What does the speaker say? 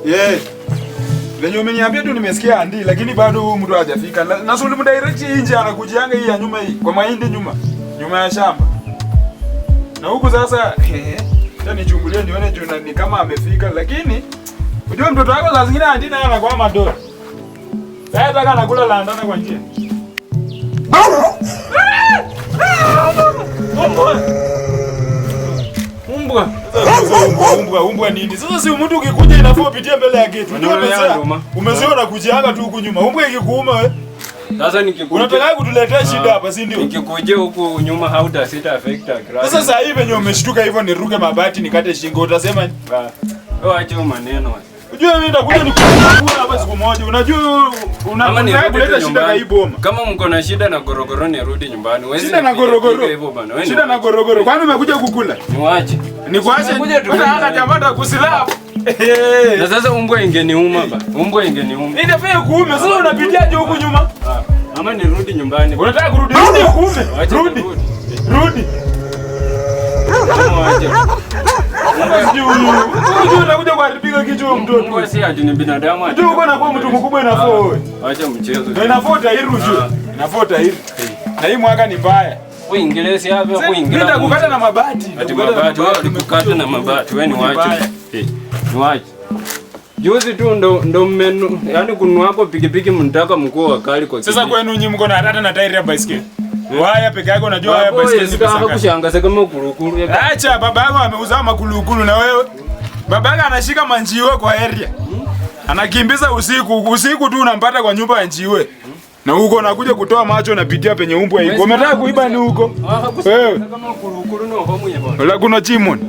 Yeah. Venye umeniambia tu nimesikia andi, lakini bado huyu mtu hajafika. Na si ulimdirect nje, anakujianga hii ya nyuma hii, kwa mahindi nyuma. Nyuma ya shamba. Na huku sasa acha nichungulie nione juu ni kama amefika, lakini unajua mtoto wako saa zingine andi naye anakuwa madoro. Sasa hata anakula landana kwa njia. Umbwa. Umbwa. Sasa umbwa, umbwa, umbwa nini? Sasa si mtu ukikuja inafaa upitie mbele ya gate. Unajua Maneno umezoea. yangu, ma. Umezoea unakujianga tu huku nyuma. Umbwa ikikuuma wewe. Sasa nikikuja Unataka kutuletea shida hapa, si ndio? Nikikuja huku nyuma, how does it affect a grass? Sasa saa hii venye umeshtuka hivyo niruke mabati nikate shingo utasema Ah, wewe acha maneno. Unajua mimi nitakuja nikuue hapa siku moja. Unajua Ama unataka nirudi kuleta tu shida kwa nyumbani. hii boma. Kama mko na shida na gorogoro nirudi nyumbani. Huwezi Shida na nipiga gorogoro. hivyo bana. Wewe Shida na gorogoro. Kwani umekuja kukula? Niwache. Nikuache. Umekuja tu. Sasa hata jamaa atakusilabu. Na sasa umbwa ingeniuma ba. Umbwa ingeniuma. Inafaa kuume. Sasa unapitiaje huku nyuma? Ah, ama nirudi nyumbani. Unataka kurudi? Rudi kuume. Wacha Rudi. nirudi. Rudi. Ama wache. Sasa sijui huyu. Huyu unakuja kuharibika kichwa huyu mtoto. Umbwa si ati ni binadamu ati. Unajua uko na kuwa mtu mkubwa inafaa wewe. Acha mchezo. Na inafaa utairi ujue. Inafaa utairi. Na hii mwaka ni mbaya. Uingereza hapa Mimi kuingira. nitakukata na mabati. Ati mabati, wewe ulikukata na mabati, wewe ni wache. Eh, ni wache. Juzi tu ndo mmenu, yani kunuako pikipiki mnataka mkuu wakali kwa Sasa kijiji. kwenu nyinyi mko na hata na tairi ya baiskeli. Waya peke yake unajua waya Hapo baiskeli ni pesa ngapi? kushangaza kama kurukuru. Acha baba yako ameuza makulukulu na wewe. Baba yako anashika manjiwe kwa area. Anakimbiza usiku, usiku tu unampata kwa nyumba ya njiwe. Na huko nakuja kutoa macho unapitia penye umbwa iko. Umetaka kuiba ni huko. Wewe. Kama kurukuru no homu ya bwana. Wala kuna chimon.